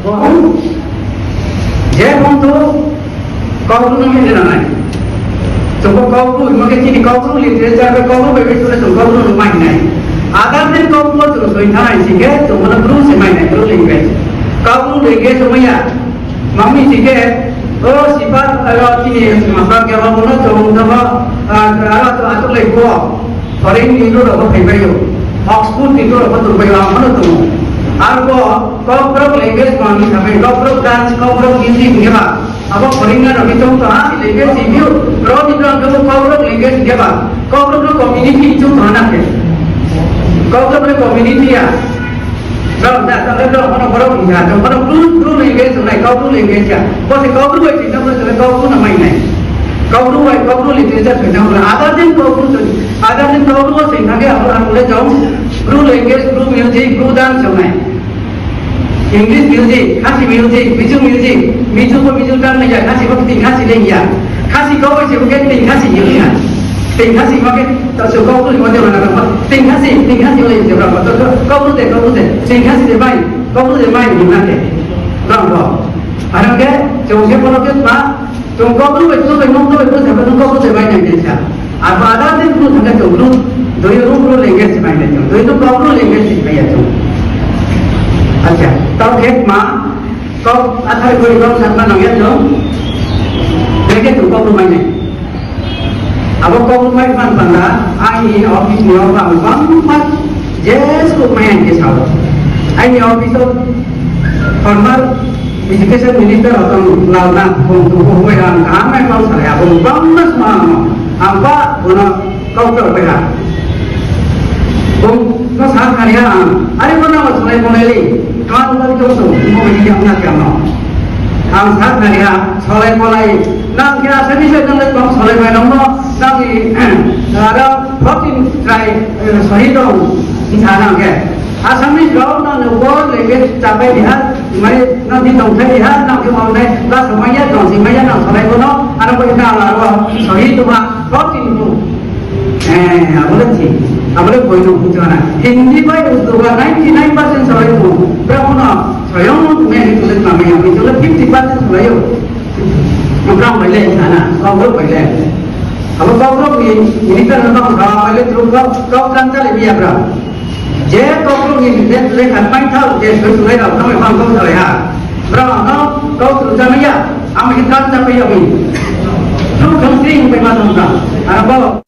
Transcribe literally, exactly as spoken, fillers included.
Bo je phung tho, Kaubru no khe nai. Chung bo Kaubru hingmo khe chini Kaubru literature bai Kaubru bai bai chung le chung Kaubru no mai nai. Other than Kaubru chung soi thanng nai sing khe chung bo no Bru se mai nai, Bru language. Kaubru language ong ya. Mami sing khe, o sipa, aro chini masa khe bo no chung thanng bo, aro to atuk lai bo. Foreign ni Bru rao pho phaipai ou, Oxford ni Bru rao pho tongpai ou, ang pho no tong ou. Arbo Kokborok language ma ni sapai, Kokborok dance, Kokborok music hing khe ba, abo foreigner rao ni choung tong ha, language hing ou, ro ni Bru khe bo Kokborok language hing khe ba, Kokborok no community choung tong ha na khe. Kokborok no community ya. Brao da, da, da, brao pho no borok hing kha, brao pho no Bru, Bru language tongnai, Kaubru language ya. Bo se Kaubru bai tini bo se Kaubru no mai nai. Kaubru bai, Kaubru literature khe jang, other than Kaubru, other than Kaubru bo se hing kha khe abo, abo le jang, Bru language, Bru music, Bru dance tongnai. English music, Khasi music, Mizo music, Mizo bo Mizo dance nai ya, Khasi bo khe tin Khasi le ya. Khasi kau bai se bo khe tin Khasi ya. Tin Khasi ma khe, ta se Kaubru ni ma de mana ma, tin Khasi, tin Khasi le se brao ma, to, to, Kaubru de, Kaubru de, tin Khasi de mai, Kaubru de mai ni na de. Brao bo. Aro khe, chung se bo no khe ma, chung Kaubru bai, chung bai, mung bai, bo se Kaubru de mai nai de sa. Abo ada de Bru thang khe chung Bru, doi Bru, Bru language mai nai chung, doi Kaubru language mai ya chung. Acha, tao khe ma, Kau athar kori kau sakma nang ya no. Brekhe tu kau rumai nai. Abo kau rumai phan panda, aini office ni o bang bang phan, je school mai ang ke sao. Aini office o former education minister o tong Lalna, bung tu ko huai rang kaham mai kau salai, abo bang mas ma ang no. Ang ba, bono Kau kau bai ha. Bung no sa khari ha ang. Are bo nang salai bolai le. Kau bari kau so, bo bai ni ang na kya no. Ang sa khari ha, salai bolai. Nang kya sa ni se nang le bang salai bai nang no. Nang ni, ada fourteen try, eh, sorry dong. Ni sa nang ke. Assamese rao nang no world language chapai di ha, mai nang di tongthai di ha, nang khe ma nai, la samai ya, tong si mai ya, nang salai bo no, ano bo na la ro, sohi tongma, kau chini bo. Eh, abo le si, abo le boi no bujo na. Hindi bai Urdu ba ninety nine percent salai bo, brao no, soyong me ni tu le tma mai ya, tu le fifty percent salai yo. Brao bai le sana, kau bai le. Abo kau ni, ini kan no sa bai le tu kau, kau kan ta le bi ya brao. Je kau ni le, le kan mai thao, je soi soi rao, kau mai bang kau salai ha. Brao no, kau tu sa mai ya, ang khe kan ta bai ya bi. Tu kau sing bai ma tong sa. Ano bo.